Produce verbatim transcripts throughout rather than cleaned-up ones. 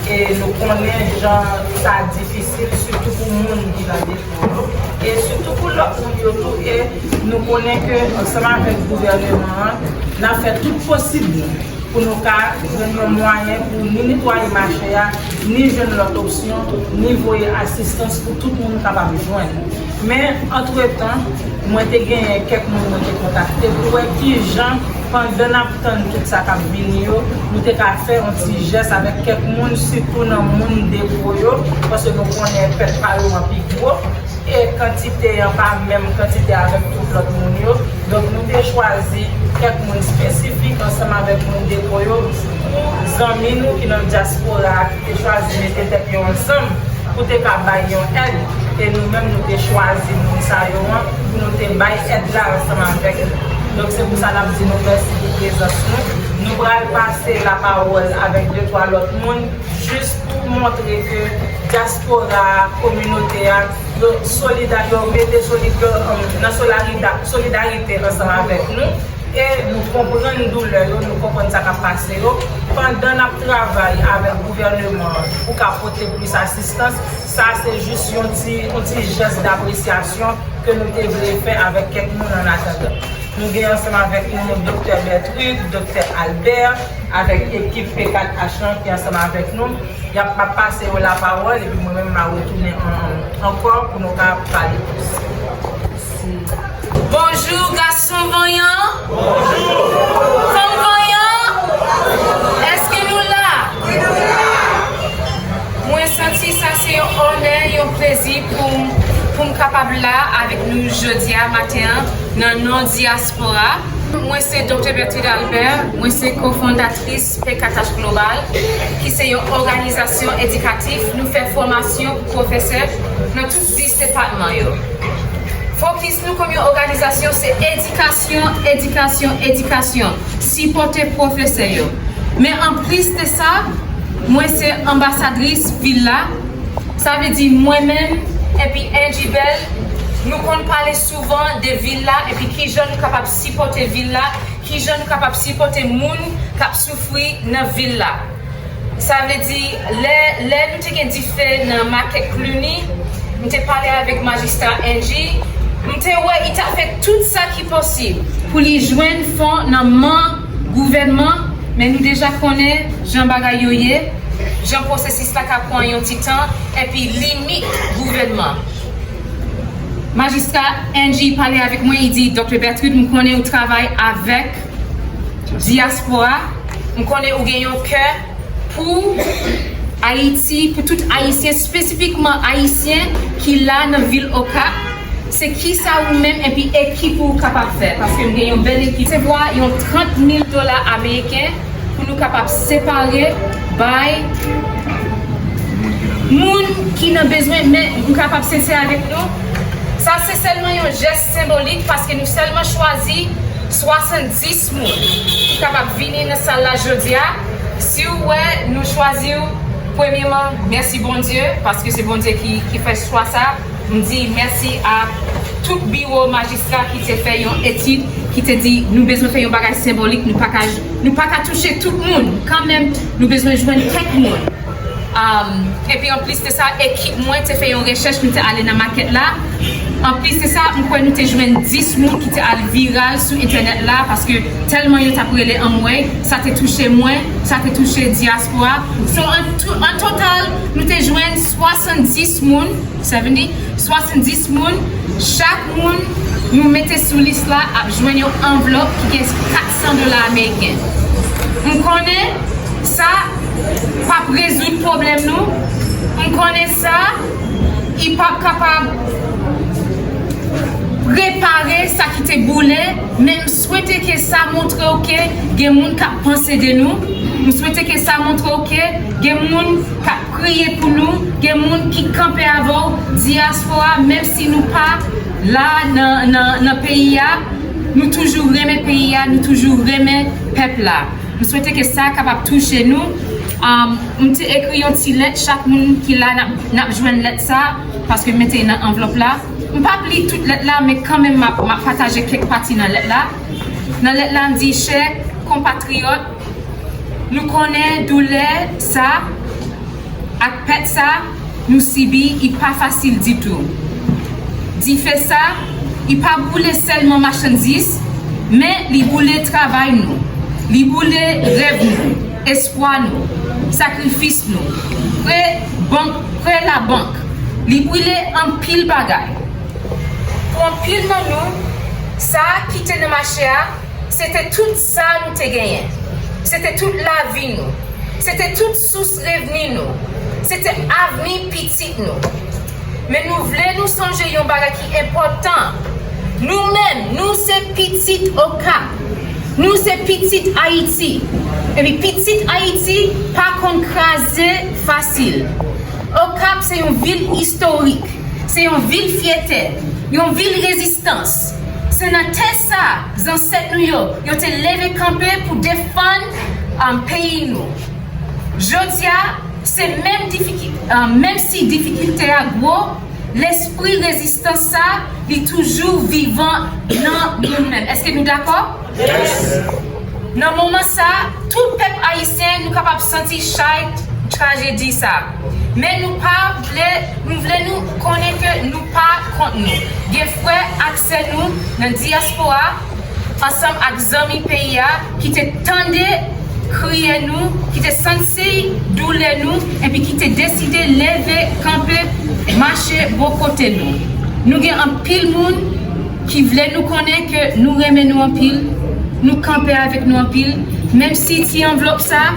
E nou konnen jan sa difisil, sitou pou moun ki nan depo yo, e sitou pou lòt moun yo tou. E nou konnen ke ansanm avèk gouvèneman an, n ap fè tout posib nou pou nou ka jwenn yon mwayen pou ni netwaye mache a, ni jwenn lòt opsyon, ni voye asistans pou tout moun kapab jwenn. Men, antretan, mwen te genyen kèk moun mwen te kontakte pou wè kijan, pandan n ap tann tout sa k ap vini yo, nou te ka fè yon ti jès avèk kèk moun, sitou nan moun depo yo, paske nou konnen pèp pa yo an pi gwo, e kantite an pa menm kantite avèk tout lòt moun yo. Donk, nou te chwazi kèk moun espesifik ansanm avèk moun depo yo, pou zanmi nou ki nan dyaspora a ki te chwazi mete tèt yo ansanm pou te ka bay yon èd. E nou menm, nou te chwazi moun sa yo an pou nou te bay èd la ansanm avèk nou. Donk, se pou sa n ap di nou mèsi pou prezans nou. Nou pral pase lapawòl avèk de twa lòt moun, jis pou montre ke dyaspora a, kominote a, yo solida, yo rete solid, yo, um, nan solida-, solidarite ansanm avèk nou. E nou konprann doulè yo, nou konprann sa k ap pase yo. Pandan n ap travay avèk gouvèneman an pou ka pote plis asistans, sa se jis yon ti, yon ti jès dapresyasyon ke nou te vle fè avèk kèk moun an atandan. Nou gen ansanm avèk nou Doktè Bertrude, Doktè Albert, avèk ekip P kat H lan ki ansanm avèk nou. Y ap, m ap pase yo lapawòl, epi mwen menm, m a retounen an-, ankò pou nou ka pale plis. Bonjou, gason vanyan. Bonjou. Fanm vanyan. Èske nou la? Mwen santi sa se yon onè, yon plezi pou m, pou m kapab la avèk nou jodi a maten an, nan non dyaspora. Mwen se Doktè Bertrude Albert, mwen se kofondatris P kat H Global, ki se yon òganizasyon edikatif. Nou fè fòmasyon pou pwofesè nan tout dis depatman yo. Fokis nou kòm yon òganizasyon se edikasyon, edikasyon, edikasyon. Sipòte pwofesè yo. Men anplis de sa, mwen se anbasadris vil la. Sa vle di mwen menm epi Angie Bell, nou konn pale souvan de vil la epi kijan nou kapab sipòte vil la, kijan nou kapab sipòte moun k ap soufri nan vil la. Sa vle di, lè, lè nou te gen dife nan Makèt Cluny, m te pale avèk Majistra Angie, m te wè li t ap fè tout sa ki posib pou li jwenn fon nan men gouvènman, men nou deja konnen jan bagay yo ye, jan pwosesis la ka pran yon ti tan, epi limit gouvènman. Majistra Angie pale avèk mwen, li di, Doktè Bertrude, m konnen ou travay avèk dyaspora, m konnen ou gen yon kè pou Ayiti, pou tout Ayisyen, espesifikman Ayisyen ki la nan vil Okap. Se kisa ou menm epi ekip ou kapab fè? Paske m gen yon bèl ekip. Resevwa yon trant mil dola ameriken pou nou kapab separe bay moun ki nan bezwen, men nou kapab sensè avèk nou. Sa se sèlman yon jès senbolik paske nou sèlman chwazi swasanndis moun ki kapab vini nan sal la jodi a. Si w wè nou chwazi w, premyeman, mèsi Bondye, paske se Bondye ki, ki fè chwa sa. M di mèsi a tout biwo majistra ki te fè yon etid, ki te di nou bezwen fè yon bagay senbolik, nou pa ka, nou pa ka touche tout moun. Kanmenm, nou bezwen jwenn kèk moun. Um, epi anplis de sa, ekip mwen te fè yon rechèch, nou te ale nan makèt la. Anplis de sa, m kwè nou te jwenn dis moun ki te al viral sou entènèt la, paske tèlman yo t ap rele anmwey, sa te touche mwen, sa te touche dyaspora. So, an tou, an total, nou te jwenn swasanndis moun, seventy, swasanndis moun, chak moun nou mete sou lis la ap jwenn yon anvlòp ki gen kat san dola ameriken. M konnen sa p ap rezoud pwoblèm nou. M konnen sa, li p ap kapab repare sa ki te boule, men m swete ke sa montre w ke gen moun k ap panse de nou. M swete ke sa montre w ke gen moun k ap priye pou nou, gen moun ki kanpe avè w, dyaspora, menm si nou pa la nan, nan, nan peyi a, nou toujou renmen peyi a, nou toujou renmen pèp la. M swete ke sa kapab touche nou. Um, m te ekri yon ti lèt, chak moun ki la, n ap, n ap jwenn lèt sa, paske m mete nan anvlòp la. M p ap li tout lèt la, men kanmenm m ap, m ap pataje kèk pati nan lèt la. Nan lèt la, m di, chè konpatriyòt, nou konnen doulè sa, Ak pèt sa nou sibi, li pa fasil ditou. Dife sa, li pa boule sèlman machandiz, men li boule travay nou. Li boule rèv nou, espwa nou, sakrifis nou, prè bank, prè labank. Li boule anpil bagay. Pou anpil nan nou, sa ki te nan mache a, se te tout sa nou te genyen. Se te tout lavi nou. Se te tout sous revni nou. Se te avni pitit nou. Men nou vle nou sonje yon bagay ki enpòtan. Nou menm, nou se pitit Okap. Nou se pitit Ayiti. Epi pitit Ayiti pa konn kraze fasil. Okap se yon vil istorik. Se yon vil fyète, yon vil rezistans. Se nan tè sa zansèt nou yo, yo te leve kanpe pou defann, um, peyi nou. Jodi a, se menm difiki-, um, menm si difikilte a gwo, lespri rezistans sa, li toujou vivan nan nou menm. Èske nou dakò? Yes. Nan moman sa, tout pèp ayisyen, nou kapab santi chay trajedi sa. Men nou pa vle, nou vle nou konnen ke nou pa kont nou. Gen frè ak sè nou nan dyaspora, ansanm ak zanmi peyi a, ki te tande kriye nou, ki te santi doulè nou, epi ki te deside leve kanpe, mache bò kote nou. Nou gen anpil moun ki vle nou konnen ke nou renmen nou anpil, nou kanpe avèk nou anpil, menm si ti anvlòp sa,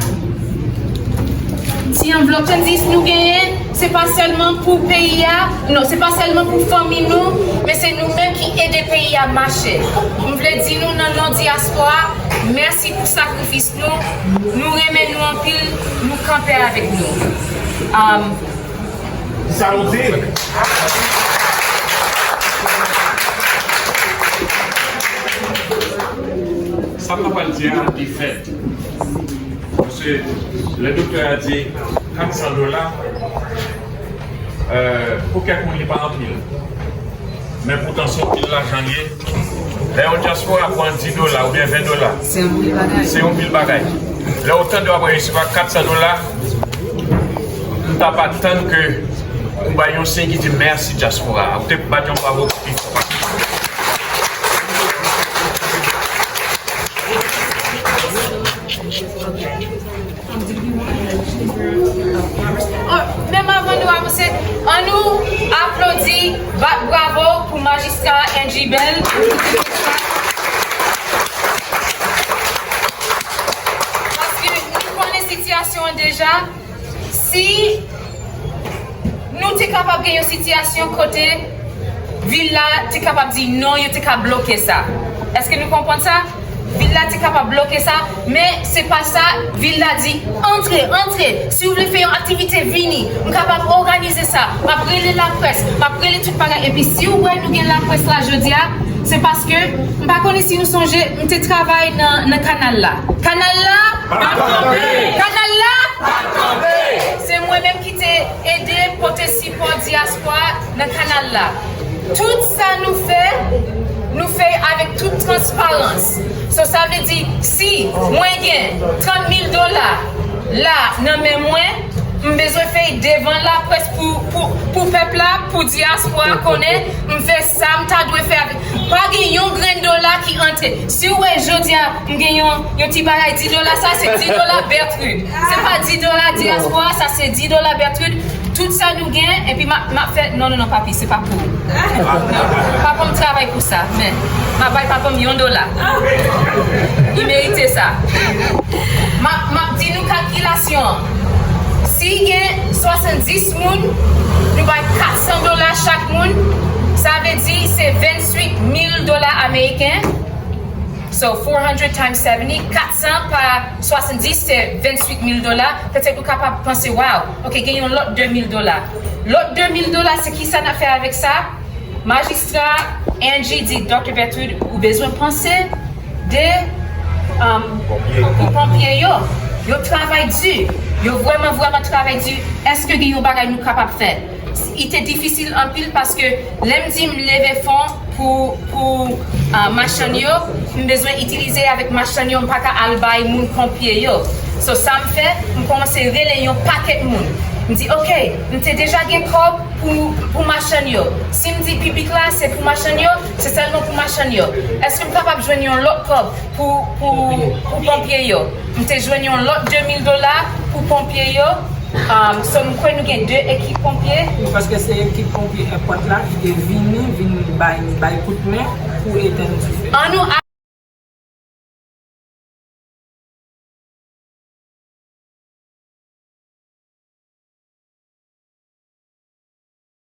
ti anvlòp sandiz nou genyen, se pa sèlman pou peyi a, non, se pa sèlman pou fanmi nou, men se nou menm ki ede peyi a mache. M vle di nou nan non dyaspora, mèsi pou sakrifis nou, nou renmen nou anpil, nou kanpe avèk nou. Um, Sa w di? Sa m pral di a, li fèt. Paske lè doktè a di kat san dola, euh, pou kèk moun, li pa anpil. Men poutan, se yon pil lajan l ye. Lè yon dyaspora pran dis dola oubyen ven dola, se yon pil bagay. Se yon pil bagay. Lè w tande w ap resevwa kat san dola, m t ap atann ke ou bay yon siy ki di mèsi dyaspora. Ou te bat yon bravo pi fò. Oh, menm avan nou avanse, ann nou aplodi, bat bravo pou majistra Angie Bell. Paske nou konnen sitiyasyon an deja. Si nou te kapab gen yon sitiyasyon kote vil la te kapab di non, yo te ka bloke sa. Èske nou konprann sa? Vil la te kapab bloke sa, men se pa sa. Vil la di, antre, antre. Si w vle fè yon aktivite, vini. M kapab òganize sa. M ap rele laprès, m ap rele tout bagay. Epi si w wè nou gen laprès la jodi a, se paske, m pa konnen si nou sonje, m te travay nan, nan kanal la. Kanal la? Pa kanpe! Kanal la? Pa kanpe! Se mwen menm ki te ede pote sipò dyaspora nan kanal la. Tout sa nou fè, nou fè avèk tout transparans. So, sa vle di, si mwen gen trant mil dola la nan men mwen, m bezwen fè devan laprès pou, pou, pou pèp la, pou dyaspora konnen m fè sa m ta dwe fè avèk. Pa gen yon grenn dola ki antre. Si w wè jodi a, m gen yon, yon ti bagay dis dola, sa se dis dola Bertrude. Se pa dis dola dyaspora, sa se dis dola Bertrude. Tout sa nou gen, epi m ap, m ap fè, non, non, non, papi, se pa pou ou. Papa m travay pou sa, men m ap bay papa m yon dola. Li merite sa. M ap, m ap di nou kalkilasyon an. Si gen swasanndis moun, nou bay kat san dola chak moun, sa vle di se venntuit mil dola ameriken. So, four hundred times seventy, kat san pa swasanndis, se venntuit mil dola. Petèt ou kapab panse, wow, ok, gen yon lòt de mil dola. Lòt de mil dola, se ki sa n ap fè avèk sa? Majistra Angie di, Doktè Bertrude, ou bezwen panse de, um, pou ponpye yo. Yo travay di. Yo vrèman, vrèman travay di. Èske gen yon bagay nou kapab fè? Li te difisil anpil paske lè m di m leve fon pou, pou, ah, machann yo, m bezwen itilize avèk machann yo, m pa ka al bay moun ponpye yo. So, sa m fè, m kòmanse rele yon pakèt moun. M di, "Ok, m te deja gen kòb pou, pou machann yo. Si m di piblik la se pou machann yo, se sèlman pou machann yo. Èske m kapab jwenn yon lòt kòb pou, pou, pou ponpye yo?" M te jwenn yon lòt de mil dola pou ponpye yo. Um, so, m kwè nou gen de ekip ponpye. Wi, paske se ekip ponpye èpòt la ki te vini, vin bay, bay kout men pou etèn dife. An nou